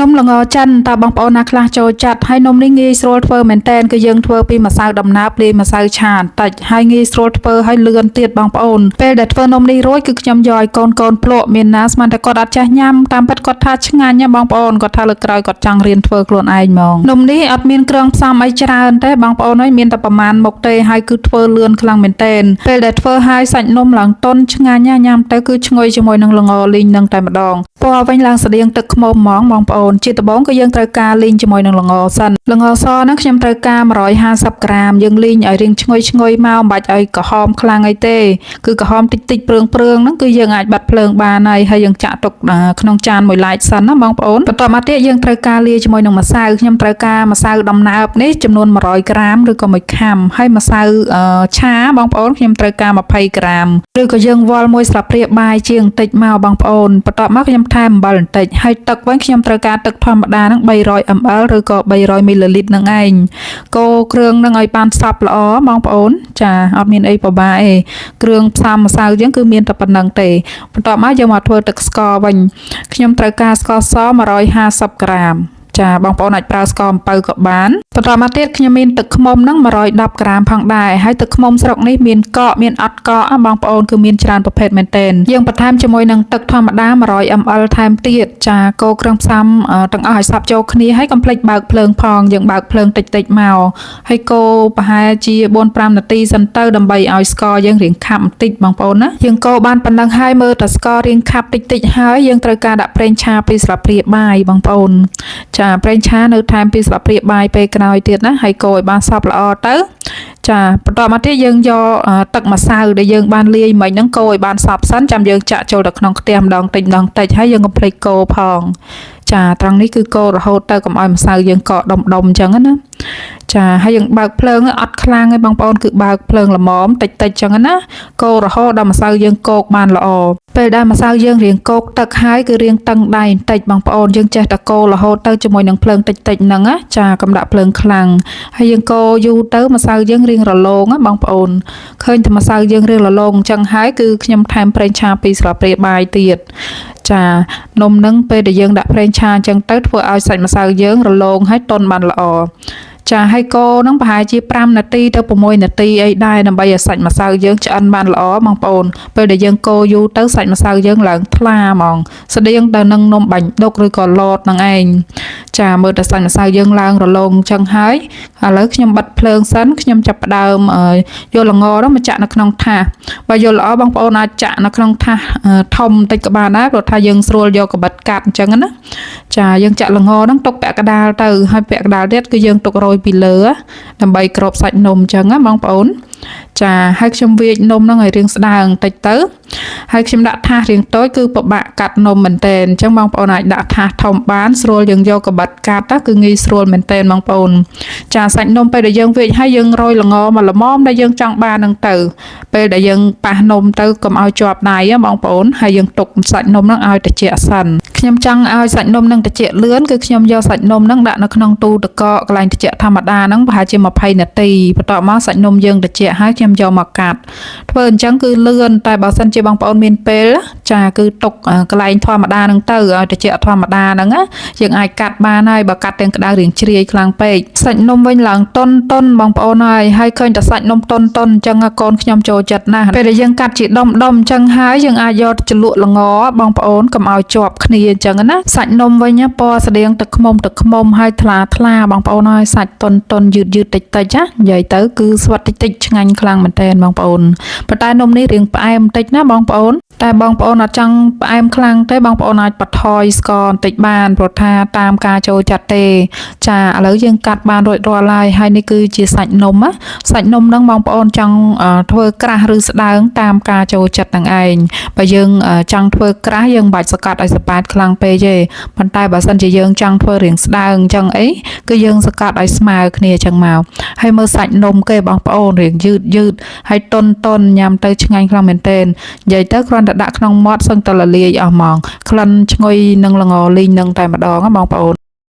នំល្ងចិនតើបងប្អូនណាខ្លះចូលចិត្តហើយនំនេះងាយស្រួលធ្វើមែនតើគឺយើងធ្វើពីម្សៅដំណើបលាយម្សៅឆាបន្តិចហើយងាយស្រួលធ្វើហើយលឿនទៀតបងប្អូនពេលដែលធ្វើនំនេះរួចគឺខ្ញុំយកឲ្យកូនកូនភ្លក់មានណាស្មានតែគាត់អត់ចេះញ៉ាំតាមពិតគាត់ថាឆ្ងាញ់ណាបងប្អូនគាត់ថាលើកក្រោយគាត់ចង់រៀនធ្វើខ្លួនឯងហ្មងនំនេះអត់មានគ្រឿងផ្សំអីច្រើនទេបងប្អូនអើយមានតែប្រមាណមុខទេហើយគឺធ្វើលឿនខ្លាំងមែនតើពេលដែលធ្វើហើយសាច់នំឡើងតុនឆ្ងាញ់ណាញ៉ាំទៅគឺឈ្ងុយជាមួយនឹងល្ងលីងនឹងតែម្ដង ពណ៌វិញឡើងស្តៀងទឹកឃ្មុំហ្មងបងប្អូនជាដំបូងគឺយើងត្រូវការលីងជាមួយនឹងល្ងសិនល្ងសហ្នឹងខ្ញុំត្រូវការ150ក្រាមយើងលីងឲ្យរាងឈ្ងុយឈ្ងុយមកមិនបាច់ឲ្យក្រហមខ្លាំងអីទេគឺក្រហមតិចតិចព្រឿងព្រឿងហ្នឹងគឺយើងអាចបាត់ភ្លើងបានហើយហើយយើងចាក់ទុកក្នុងចានមួយឡែកសិនណាបងប្អូនបន្ទាប់មកទៀតយើងត្រូវការលាយជាមួយនឹងម្សៅខ្ញុំត្រូវការម្សៅដំណើបនេះចំនួន100ក្រាមឬក៏មួយខាំហើយម្សៅឆាបងប្អូនខ្ញុំត្រូវការ20ក្រាមឬក៏យើងវាល់មួយស្លាបព្រាបាយជាងបន្តិចមកបងប្អូនបន្ទាប់មកខ្ញុំថែមអំបិលបន្តិចហើយទឹកវិញខ្ញុំត្រូវការទឹកធម្មតាហ្នឹង300 ml ឬក៏300មីលីលីត្រហ្នឹងឯងកូរគ្រឿងហ្នឹងឲ្យបានសព្វល្អបងប្អូនចាអត់មានអីពិបាកទេគ្រឿងផ្សំម្សៅយើងគឺមានតែប៉ុណ្្នឹងទេបន្ទាប់មកយើងមកធ្វើទឹកស្ករវិញខ្ញុំត្រូវការស្ករស150ក្រាមចាបងប្អូនអាចប្រើស្ករអំពៅក៏បានបន្តមកទៀតខ្ញុំមានទឹកឃ្មុំហ្នឹង110ក្រាមផងដែរហើយទឹកឃ្មុំស្រុកនេះមានកកមានអត់កកបងប្អូនគឺមានច្រើនប្រភេទមែនទែនយើងបន្ថែមជាមួយនឹងទឹកធម្មតា100 ml ថែមទៀតចាកូរគ្រឿងផ្សំទាំងអស់ឲ្យសព្វចូលគ្នាហើយកុំភ្លេចបើកភ្លើងផងយើងបើកភ្លើងតិចតិចមកហើយកូរប្រហែលជា4 5នាទីសិនទៅដើម្បីឲ្យស្ករយើងរាងខាប់បន្តិចបងប្អូនណាយើងកូរបានប៉ុណ្ណឹងហើយមើលតែស្កររាងខាប់តិចតិចហើយយើងត្រូវការដាក់ប្រេងឆាពីស្លាបព្រាបាយបងប្អូនចាប្រេងឆានៅថែមពីស្លាបព្រាបាយពេលក្រោយទៀតណាហើយកូរឲ្យបានសព្វល្អទៅចាបន្តមកទៀតយើងយកទឹកម្សៅដែលយើងបានលាយមិញហ្នឹងកូរឲ្យបានសព្វសិនចាំយើងចាក់ចូលទៅក្នុងខ្ទះម្ដងតិចម្ដងតិចហើយយើងកុំភ្លេចកូរផងចាត្រង់នេះគឺកូររហូតទៅកុំឲ្យម្សៅយើងកកដុំដុំអញ្ចឹងណាចាហើយយើងបើកភ្លើងអត់ខ្លាំងទេបងប្អូនគឺបើកភ្លើងល្មមតិចតិចអញ្ចឹងណាកូររហូតដល់ម្សៅយើងកោកបានល្អពេលដែលម្សៅយើងរៀងកោកទឹកហើយគឺរៀងតឹងដៃបន្តិចបងប្អូនយើងចេះតែកូររហូតទៅជាមួយនឹងភ្លើងតិចតិចហ្នឹងណាចាកុំដាក់ភ្លើងខ្លាំងហើយយើងកូរយូរទៅម្សៅយើងរៀងរលោងណាបងប្អូនឃើញតែម្សៅយើងរៀងរលោងអញ្ចឹងហើយគឺខ្ញុំថែមប្រេងឆាពីស្លាបព្រាបាយទៀតចានំនឹងពេលដែលយើងដាក់ប្រេងឆាអញ្ចឹងទៅធ្វើឲ្យសាច់ម្សៅយើងរលោងហើយទន់បានល្អចាហើយកូរហ្នឹងប្រហែលជា5នាទីទៅ6នាទីអីដែរដើម្បីឲ្យសាច់ម្សៅយើងឆ្អិនបានល្អបងប្អូនពេលដែលយើងកូរយូរទៅសាច់ម្សៅយើងឡើងថ្លាហ្មងស្តៀងទៅនឹងនំបាញ់ដុកឬក៏លតហ្នឹងឯងចាមើលតែសាច់ម្សៅយើងឡើងរលោងអញ្ចឹងហើយឥឡូវខ្ញុំបិទភ្លើងសិនខ្ញុំចាប់ផ្ដើមយកល្ងនោះមកចាក់នៅក្នុងថាសបើយល់ល្អបងប្អូនអាចចាក់នៅក្នុងថាសធំបន្តិចក៏បានដែរព្រោះថាយើងស្រួលយកកបិតកាត់អញ្ចឹងណាចាយើងចាក់ល្ងហ្នឹងទុកពាក់កណ្ដាលទៅហើយពាក់កណ្ដាលទៀតគឺយើងទុករោយពីលើដើម្បីគ្របសាច់នំអញ្ចឹងណាបងប្អូនចាហើយខ្ញុំវាចនំហ្នឹងឲ្យរាងស្ដើងបន្តិចទៅហើយខ្ញុំដាក់ថាសរាងតូចគឺពិបាកកាត់នំមែនតើអញ្ចឹងបងប្អូនអាចដាក់ថាសធំបានស្រួលយើងយកកបិតកាត់ទៅគឺងាយស្រួលមែនតើបងប្អូនចាសាច់នំពេលដែលយើងវាចហើយយើងរោយល្ងមកល្មមដែលយើងចង់បានហ្នឹងទៅពេលដែលយើងប៉ះនំទៅកុំឲ្យជាប់ដៃបងប្អូនហើយយើងទុកសាច់នំហ្នឹងឲ្យត្រជាក់សិនខ្ញុំចង់ឲ្យសាច់នំហ្នឹងត្រជាក់លឿនគឺខ្ញុំយកសាច់នំហ្នឹងដាក់នៅក្នុងទូទឹកកកកន្លែងត្រជាក់ធម្មតាហ្នឹងប្រហែលជា20នាទីបន្ទាប់មកសាច់នំយើងត្រជាក់ហើយខ្ញុំយកមកកាត់ធ្វើអញ្ចឹងគឺលឿនតែបើសិនជាបងប្អូនមានពេលចាគឺទុកកន្លែងធម្មតាហ្នឹងទៅឲ្យត្រជាក់ធម្មតាហ្នឹងណាយើងអាចកាត់បានហើយបើកាត់ទាំងក្តៅរៀងជ្រាយខ្លាំងពេកសាច់នំវិញឡើងតុនតុនបងប្អូនហើយហើយឃើញតែសាច់នំតុនតុនអញ្ចឹងកូនខ្ញុំចូលចិត្តណាស់ពេលដែលយើងកាត់ជាដុំដុំអញ្ចឹងហើយយើងអាចយកជ្រលក់ល្ងបងប្អូនកុំឲ្យជាប់គ្នាអញ្ចឹងណាសាច់នំវិញពណ៌ស្តៀងទឹកឃ្មុំទឹកឃ្មុំហើយថ្លាថ្លាបងប្អូនហើយសាច់តុនតុនយឺតយឺតតិចតិចណានិយាយទៅគឺស្វិតតិចតិចឆ្ងាញ់ខ្លាំងមែនតើបងប្អូនប៉ុន្តែនំនេះរៀងផ្អែមបន្តិចណាបងប្អូនតែបងប្អូនអត់ចង់ផ្អែមខ្លាំងទេបងប្អូនអាចបន្ថយស្ករបន្តិចបានព្រោះថាតាមការចូលចិត្តទេចាឥឡូវយើងកាត់បានរួចរាល់ហើយហើយនេះគឺជាសាច់នំណាសាច់នំហ្នឹងបងប្អូនចង់ធ្វើក្រាស់ឬស្ដើងតាមការចូលចិត្តហ្នឹងឯងបើយើងចង់ធ្វើក្រាស់យើងមិនបាច់សកាត់ឲ្យសប៉ែតខ្លាំងពេកទេប៉ុន្តែបើសិនជាយើងចង់ធ្វើរាងស្ដើងអញ្ចឹងអីគឺយើងសកាត់ឲ្យស្មើគ្នាអញ្ចឹងមកហើយមើលសាច់នំគេបងប្អូនរាងយឺតយឺតហើយតុនតុនញ៉ាំទៅឆ្ងាញ់ខ្លាំងមែនទែននិយាយទៅគ្រាន់តែដាក់ក្នុងមាត់សឹងតែរលាយអស់ហ្មងក្លិនឈ្ងុយនឹងល្ងលីងនឹងតែម្ដងណាបងប្អូន។